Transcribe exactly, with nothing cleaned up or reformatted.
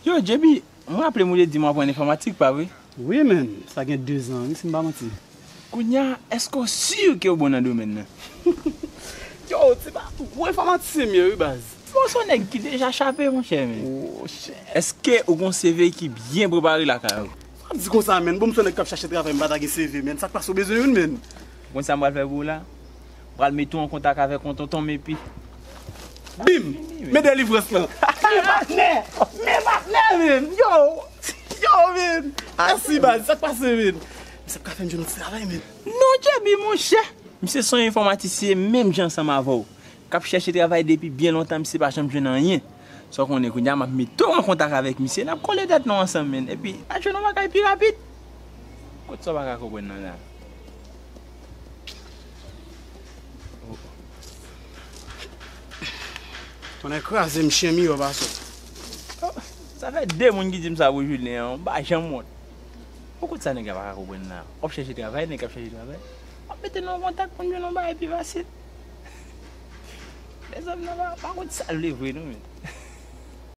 Yo, J B, mwen raple m ou te di m w aprann enfòmatik, pa vre? Wi, men, sa gen de zan, wi, si m pa manti. Kounye a, èske w si ke w bon nan domèn nan? Yo, ti ba, ou enfòmatisyen m ye, wi, baz. Bon, se yon nèg ki deja chape, monchè, men. Èske ou gon C V ki byen prepare lakay ou? Sa di konsa, men, bon, m se yon nèg k ap chache travay, m pa ta gen C V, men. Sa k pase, ou bezwen youn, men? Ou konn sa m pral fè pou ou la? M pral mete w an kontak avèk yon tonton m epi Bim! Men delivrans lan. Men patnè! Men patnè, men! Yo! Yo, men! Mèsi, baz. Sa k pase, men? Sa k ka fè m jwenn yon ti travay, men? Non, J B, monchè. Misye se yon enfòmatisyen menm jan ansanm avè w. K ap chèche travay depi byen lontan, misye pa janm jwenn anyen. Sa w konnen, kounye a m ap mete w an kontak avèk misye, n ap kole tèt nou ansanm, men. Epi, n a jwenn yon bagay pi rapid. Kot sa w pa ka konprann nan la? Tonnè kraze m, chen miyò pase. Sa fè de moun ki di m sa pou jounen an, m pa janm wont. Bon, kot sa nèg la pa ka konprann la? W ap chèche travay, nèg ap chèche travay. W ap mete nou an kontak pou n jwenn yon bagay pi fasil. Lèzòm nan pa, pa konn sa l vle vre non, men.